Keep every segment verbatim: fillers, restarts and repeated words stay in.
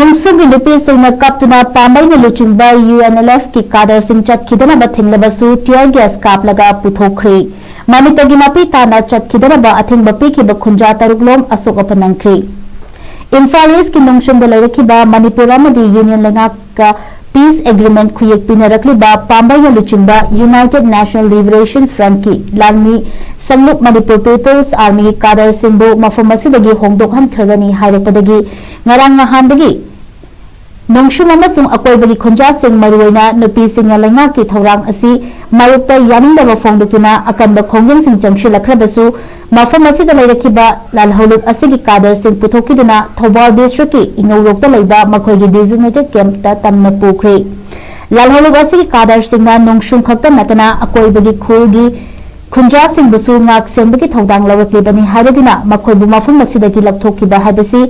ꯅꯣꯡꯁꯨꯒꯤ ꯅꯨꯄꯤꯁꯤꯡꯅ ꯀꯞꯇꯨꯅ ꯄꯥꯝꯕꯩꯅ ꯂꯨꯆꯤꯡꯕ UNLFꯀꯤ ꯀꯥꯗꯔꯁꯤꯡ ꯆꯠꯈꯤꯗꯅꯕ ꯊꯤꯡꯂꯕꯁꯨ tear gas ꯀꯥꯞꯂꯒ ꯄꯨꯊꯣꯛꯈ꯭ꯔꯦ꯫ ꯃꯃꯤꯠꯇꯒꯤ ꯃꯄꯤ ꯇꯥꯅ ꯆꯠꯈꯤꯗꯅꯕ ꯑꯊꯤꯡꯕ ꯄꯤꯈꯤꯕ ꯈꯨꯟꯖꯥ ꯇꯔꯨꯛꯂꯣꯝ ꯑꯁꯣꯛ ꯑꯄꯟ ꯅꯪꯈ꯭ꯔꯦ꯫ ꯏꯝꯐꯥꯜ ꯏꯁꯀꯤ ꯅꯣꯡꯁꯨꯝꯗ ꯂꯩꯔꯛꯈꯤꯕ ꯃꯅꯤꯄꯨꯔ ꯑꯃꯗꯤ ꯌꯨꯅꯤꯌꯟ ꯂꯩꯉꯥꯛꯀ peace agreement ꯈꯨꯌꯦꯛ ꯄꯤꯅꯔꯛꯂꯤꯕ ꯄꯥꯝꯕꯩꯅ ꯂꯨꯆꯤꯡꯕ United National Liberation Frontꯀꯤ ꯂꯥꯟꯃꯤ ꯁꯪꯂꯨꯞ Manipur People's Army ꯀꯥꯗꯔꯁꯤꯡꯕꯨ ꯃꯐꯝ ꯑꯁꯤꯗꯒꯤ ꯍꯣꯡꯗꯣꯛꯍꯟꯈ꯭ꯔꯒꯅꯤ ꯍꯥꯏꯔꯛꯄꯗꯒꯤ ꯉꯔꯥꯡ ꯅꯍꯥꯟꯗꯒꯤ ꯅꯣꯡꯁꯨꯝ ꯑꯃꯁꯨꯡ ꯑꯀꯣꯏꯕꯒꯤ ꯈꯨꯟꯖꯥꯁꯤꯡ, ꯃꯔꯨꯑꯣꯏꯅ ꯅꯨꯄꯤꯁꯤꯡꯅ ꯂꯩꯉꯥꯛꯀꯤ ꯊꯧꯔꯥꯡ ꯑꯁꯤ ꯃꯥꯌꯣꯛꯇ ꯌꯥꯅꯤꯡꯗꯕ ꯐꯣꯡꯗꯣꯛꯇꯨꯅ ꯑꯀꯟꯕ ꯈꯣꯡꯖꯪꯁꯤꯡ ꯆꯪꯁꯤꯜꯂꯛꯈ꯭ꯔꯕꯁꯨ, ꯃꯐꯝ ꯑꯁꯤꯗ ꯂꯩꯔꯛꯈꯤꯕ ꯂꯥꯜꯍꯧꯂꯨꯞ ꯑꯁꯤꯒꯤ ꯀꯥꯗꯔꯁꯤꯡ ꯄꯨꯊꯣꯛꯈꯤꯗꯨꯅ ꯊꯧꯕꯥꯜ districtꯀꯤ ꯏꯉꯧꯔꯣꯛꯇ ꯂꯩꯕ ꯃꯈꯣꯏꯒꯤ designated campꯇ ꯇꯝꯅ ꯄꯨꯈ꯭ꯔꯦ꯫ ꯂꯥꯜꯍꯧꯂꯨꯞ ꯑꯁꯤꯒꯤ ꯀꯥꯗꯔꯁꯤꯡꯅ ꯅꯣꯡꯁꯨꯝ ꯈꯛꯇ ꯅꯠꯇꯅ ꯑꯀꯣꯏꯕꯒꯤ ꯈꯨꯜꯒꯤ ꯈꯨꯟꯖꯥꯁꯤꯡꯕꯨꯁꯨ ꯉꯥꯛ ꯁꯦꯟꯕꯒꯤ ꯊꯧꯗꯥꯡ ꯂꯧꯔꯛꯂꯤꯕꯅꯤ ꯍꯥꯏꯔꯗꯨꯅ ꯃꯈꯣꯏꯕꯨ ꯃꯐꯝ ꯑꯁꯤꯗꯒꯤ ꯂꯧꯊꯣꯛꯈꯤꯕ ꯍꯥꯏꯕꯁꯤ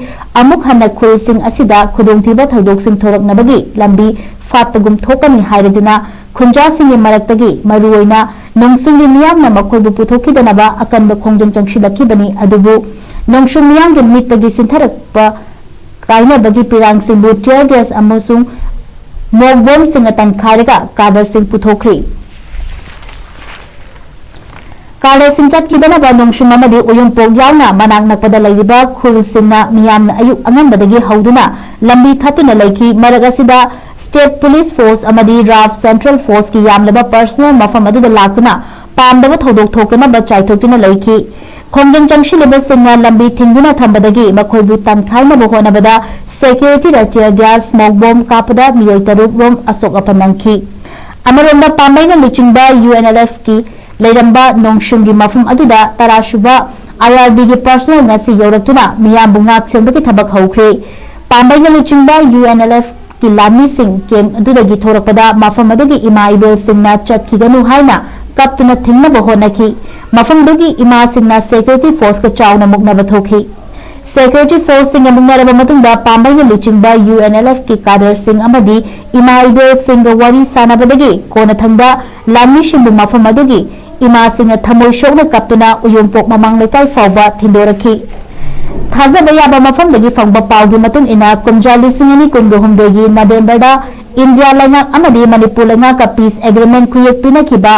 ꯑꯃꯨꯛ ꯍꯟꯅ ꯈꯨꯜꯁꯤꯡ ꯑꯁꯤꯗ ꯈꯨꯗꯣꯡꯊꯤꯕ ꯊꯧꯗꯣꯛꯁꯤꯡ ꯊꯣꯔꯛꯅꯕꯒꯤ ꯂꯝꯕꯤ ꯐꯥꯠꯄꯒꯨꯝ ꯊꯣꯛꯀꯅꯤ ꯍꯥꯏꯔꯗꯨꯅ ꯈꯨꯟꯖꯥꯁꯤꯡꯒꯤ ꯃꯔꯛꯇꯒꯤ ꯃꯔꯨꯑꯣꯏꯅ ꯅꯣꯡꯁꯨꯝꯒꯤ ꯃꯤꯌꯥꯝꯅ ꯃꯈꯣꯏꯕꯨ ꯄꯨꯊꯣꯛꯈꯤꯗꯅꯕ ꯑꯀꯟꯕ ꯈꯣꯡꯖꯪ ꯆꯪꯁꯤꯜꯂꯛꯈꯤꯕꯅꯤ꯫ ꯑꯗꯨꯕꯨ ꯅꯣꯡꯁꯨꯝ ꯃꯤꯌꯥꯝꯒꯤ ꯃꯤꯠꯇꯒꯤ ꯁꯤꯟꯊꯔꯛꯄ ꯀꯥꯏꯅꯕꯒꯤ ꯄꯤꯔꯥꯡꯁꯤꯡꯕꯨ tear gas ꯑꯃꯁꯨꯡ ꯃꯣꯛ ꯕꯣꯝꯁꯤꯡꯅ ꯇꯟꯈꯥꯏꯔꯒ ꯀꯥꯗꯔꯁꯤꯡ ꯄꯨꯊꯣꯛꯈ꯭ꯔꯤ꯫ ꯀꯥꯗꯔꯁꯤꯡ ꯆꯠꯈꯤꯗꯅꯕ ꯅꯣꯡꯁꯨꯝ ꯑꯃꯗꯤ ꯎꯌꯨꯝꯄꯣꯛ ꯌꯥꯎꯅ ꯃꯅꯥꯛ ꯅꯛꯄꯗ ꯂꯩꯔꯤꯕ ꯈꯨꯜꯁꯤꯡꯅ ꯃꯤꯌꯥꯝꯅ ꯑꯌꯨꯛ ꯑꯉꯟꯕꯗꯒꯤ ꯍꯧꯗꯨꯅ ꯂꯝꯕꯤ ꯊꯠꯇꯨꯅ ꯂꯩꯈꯤ꯫ ꯃꯔꯛ ꯑꯁꯤꯗ state police force ꯑꯃꯗꯤ RAF Central Forceꯀꯤ ꯌꯥꯝꯂꯕ personnel ꯃꯐꯝ ꯑꯗꯨꯗ ꯂꯥꯛꯇꯨꯅ ꯄꯥꯝꯗꯕ ꯊꯧꯗꯣꯛ ꯊꯣꯛꯇꯅꯕ ꯆꯥꯏꯊꯣꯛꯇꯨꯅ ꯂꯩꯈꯤ꯫ ꯈꯣꯡꯖꯪ ꯆꯪꯁꯤꯜꯂꯤꯕꯁꯤꯡꯅ ꯂꯝꯕꯤ ꯊꯤꯡꯗꯨꯅ ꯊꯝꯕꯗꯒꯤ ꯃꯈꯣꯏꯕꯨ ꯇꯟꯈꯥꯏꯅꯕ ꯍꯣꯠꯅꯕꯗ securityꯗ tear gas, smoke bomb ꯀꯥꯞꯄꯗ ꯃꯤꯑꯣꯏ ꯇꯔꯨꯛ ꯔꯣꯝ ꯑꯁꯣꯛ ꯑꯄꯟ ꯅꯪꯈꯤ꯫ ꯑꯃꯔꯣꯝꯗ ꯄꯥꯝꯕꯩꯅ ꯂꯨꯆꯤꯡꯕ UNLFꯀꯤ ꯂꯩꯔꯝꯕ ꯅꯣꯡꯁꯨꯝꯒꯤ ꯃꯐꯝ ꯑꯗꯨꯗ ꯇꯔꯥꯁꯨꯕ IRBꯒꯤ personnel ꯉꯁꯤ ꯌꯧꯔꯛꯇꯨꯅ ꯃꯤꯌꯥꯝꯕꯨ ꯉꯥꯛ ꯁꯦꯟꯕꯒꯤ ꯊꯕꯛ ꯍꯧꯈ꯭ꯔꯦ꯫ ꯄꯥꯝꯕꯩꯅ ꯂꯨꯆꯤꯡꯕ UNLFꯀꯤ ꯂꯥꯟꯃꯤꯁꯤꯡ camp ꯑꯗꯨꯗꯒꯤ ꯊꯣꯔꯛꯄꯗ ꯃꯐꯝ ꯑꯗꯨꯒꯤ ꯏꯃꯥ ꯏꯕꯦꯜꯁꯤꯡꯅ ꯆꯠꯈꯤꯒꯅꯨ ꯍꯥꯏꯅ ꯀꯞꯇꯨꯅ ꯊꯤꯡꯅꯕ ꯍꯣꯠꯅꯈꯤ꯫ ꯃꯐꯝꯗꯨꯒꯤ ꯏꯃꯥꯁꯤꯡꯅ security forceꯀ ꯆꯥꯎꯅ ꯃꯨꯛꯅꯕ ꯊꯣꯛꯈꯤ꯫ Security forceꯁꯤꯡꯒ ꯃꯨꯛꯅꯔꯕ ꯃꯇꯨꯡꯗ ꯄꯥꯝꯕꯩꯅ ꯂꯨꯆꯤꯡꯕ UNLFꯀꯤ ꯀꯥꯗꯔꯁꯤꯡ ꯑꯃꯗꯤ ꯏꯃꯥ ꯏꯕꯦꯜꯁꯤꯡꯒ ꯋꯥꯔꯤ ꯁꯥꯟꯅꯕꯗꯒꯤ ꯀꯣꯟꯅꯊꯪꯗ ꯂꯥꯟꯃꯤꯁꯤꯡꯕꯨ ꯃꯐꯝ ꯑꯗꯨꯒꯤ ꯏꯃꯥꯁꯤꯡꯅ ꯊꯃꯣꯏ ꯁꯣꯛꯅ ꯀꯞꯇꯨꯅ ꯎꯌꯣꯡꯄꯣꯛ ꯃꯃꯥꯡ ꯂꯩꯀꯥꯏ ꯐꯥꯎꯕ ꯊꯤꯟꯗꯣꯔꯛꯈꯤ꯫ ꯊꯥꯖꯕ ꯌꯥꯕ ꯃꯐꯝꯗꯒꯤ ꯐꯪꯕ ꯄꯥꯎꯒꯤ ꯃꯇꯨꯡ ꯏꯟꯅ, ꯀꯨꯝꯖꯥ ꯂꯤꯁꯤꯡ ꯑꯅꯤ ꯀꯨꯟꯒ ꯍꯨꯝꯗꯣꯏꯒꯤ ꯅꯕꯦꯝꯕꯔꯗ ꯏꯟꯗꯤꯌꯥ ꯂꯩꯉꯥꯛ ꯑꯃꯗꯤ ꯃꯅꯤꯄꯨꯔ ꯂꯩꯉꯥꯛꯀ peace agreement ꯈꯨꯌꯦꯛ ꯄꯤꯅꯈꯤꯕ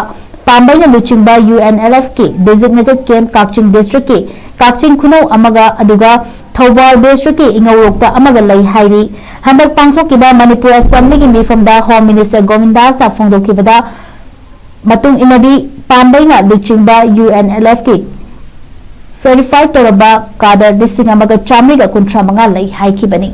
ꯄꯥꯝꯕꯩꯅ ꯂꯨꯆꯤꯡꯕ UNLF ꯀꯤ designated camp ꯀꯛꯆꯤꯡ district ꯀꯤ ꯀꯛꯆꯤꯡ ꯈꯨꯅꯧ ꯑꯃꯒ, ꯑꯗꯨꯒ ꯊꯧꯕꯥꯜ district ꯀꯤ ꯏꯉꯧꯔꯣꯛꯇ ꯑꯃꯒ ꯂꯩ ꯍꯥꯏꯔꯤ꯫ ꯍꯟꯗꯛ ꯄꯥꯡꯊꯣꯛꯈꯤꯕ ꯃꯅꯤꯄꯨꯔ Assembly ꯒꯤ ꯃꯤꯐꯝꯗ Home Minister ꯒꯣꯕꯤꯟꯗꯥꯁꯅ ꯐꯣꯡꯗꯣꯛꯈꯤꯕꯗ ꯃꯇꯨꯡ ꯏꯟꯅꯗꯤ, ꯄꯥꯝꯕꯩꯅ ꯂꯨꯆꯤꯡꯕ UNLF ꯀꯤ verify ꯇꯧꯔꯕ cadre ꯂꯤꯁꯤꯡ ꯑꯃꯒ ꯆꯥꯃꯔꯤꯒ ꯀꯨꯟꯊ꯭ꯔꯥ ꯃꯉꯥ ꯂꯩ ꯍꯥꯏꯈꯤꯕꯅꯤ꯫